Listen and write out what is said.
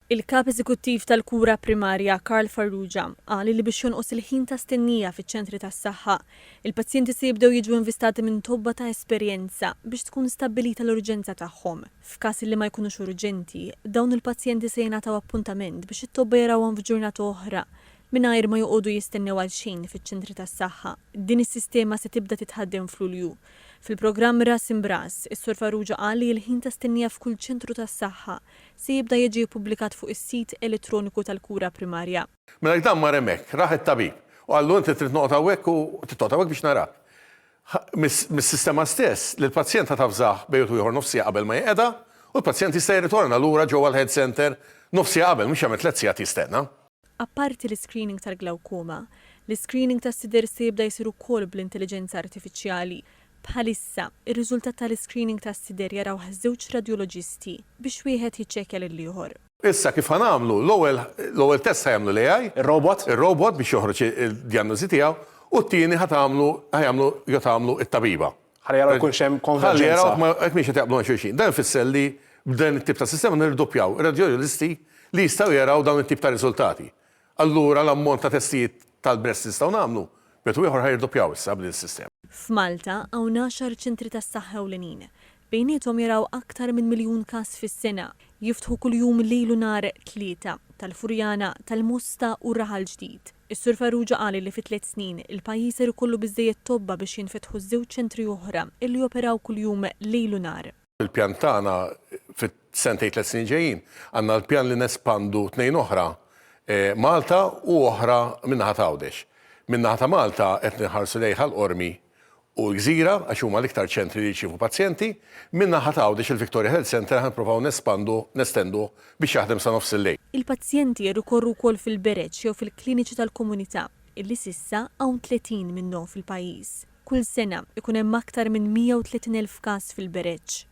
Il-Kap Eżekuttiv tal-Kura Primarja, Karl Farrugia, qal li biex jonqos il-ħin ta' stennija fiċ-ċentri tas-saħħa, il-pazjenti se jibdew jiġu invistati minn tobba ta' esperjenza biex tkun stabbilita l-urġenza tagħhom. F'każ li ma jkunux urġenti, dawn il-pazjenti se jingħataw appuntament biex it-tobba jarawhom f'ġurnata oħra mingħajr ma joqogħdu jistennew għal xejn fiċ-ċentri tas-saħħa. Din is-sistema se tibda titħaddem f'Lulju. Fil-programm Ras Imb'Ras, is-Sur Farrugia qal li l-ħin ta' stennija f'kull ċentru tas-saħħa se jibda jiġi ppubblikat fuq is-sit elettroniku tal-kura primarja. Mela jekk dan mar hemmhekk, rah it-tabib u qallu inti trid noqgħod hawnhekk u trid toqgħod hawnhekk biex narak. Mis-sistema stess, lill-pazjent ħa tavżah bejn u ieħor nofs siegħa qabel ma jinqeda u l-pazjent jista' jirritorna lura ġewwa l-health centre nofs siegħa qabel, mhux jagħmel tlett sigħat jistenna. Apparti l-iscreening tal-glawkoma, l-iscreening tas-sider se jibda jsir ukoll bl-intelliġenza artifiċjali. Bħalissa, ir-riżultat tal-iscreening tas-sider jarawh żewġ radjoloġisti biex wieħed jiċċekkja lill-ieħor. Issa kif ħa nagħmlu, l-ewwel l-ewwel test ħa jagħmlu l-AI. Ir-robot. Ir-robot biex joħroġ id-dijanjosi tiegħu u t-tieni ħa tagħmlu ħa jagħmlu jew tagħmlu t-tabiba. Ħalli jaraw jkunx hemm konverġenza. Ħalli jaraw jekk mhix qed jaqblu ma' xulxin. Dan ifisser li b'dan it-tip ta' sistema nirdoppjaw ir-radjoloġisti li jistgħu jaraw dawn it-tip ta' riżultati. Allura l-ammont ta' testijiet tal-breast li nistgħu nagħmlu, b'metodu ieħor ħa jirdoppjaw issa b'din is-sistema. F'Malta hawn għaxar ċentri tas-saħħa ewlenin. Bejniethom jaraw aktar minn miljun każ fis-sena. Jiftħu kuljum lejl u nhar tlieta, tal-Furjana, tal-Mosta u Raħal Ġdid. Is-Sur Farrugia qal li fi tliet snin, il-pajjiż ser ikollu biżżejjed tobba biex jinfetħu żewġ ċentri oħra illi joperaw kuljum lejl u nhar. Fil-pjan tagħna fit-sentejn tliet snin ġejjin għandna l-pjan li nespandu tnejn oħra Malta u oħra min-naħa ta' Għawdex. Min-naħa ta' Malta qed inħarsu lejn Ħal Qormi u l-Gżira għax huma l-iktar ċentri li jirċievu pazjenti. Min-naħa ta' Għawdex il-Victoria Health Centre ħa nippruvaw nespandu, nestenduh biex jaħdem sa nofs il-lejl. Il-pazjenti jirrikorru wkoll fil-bereġ jew fil-kliniċi tal-komunità, illi s'issa hawn 30 minnhom fil-pajjiż. Kull sena, ikun hemm aktar minn 130,000 każ fil-bereġ.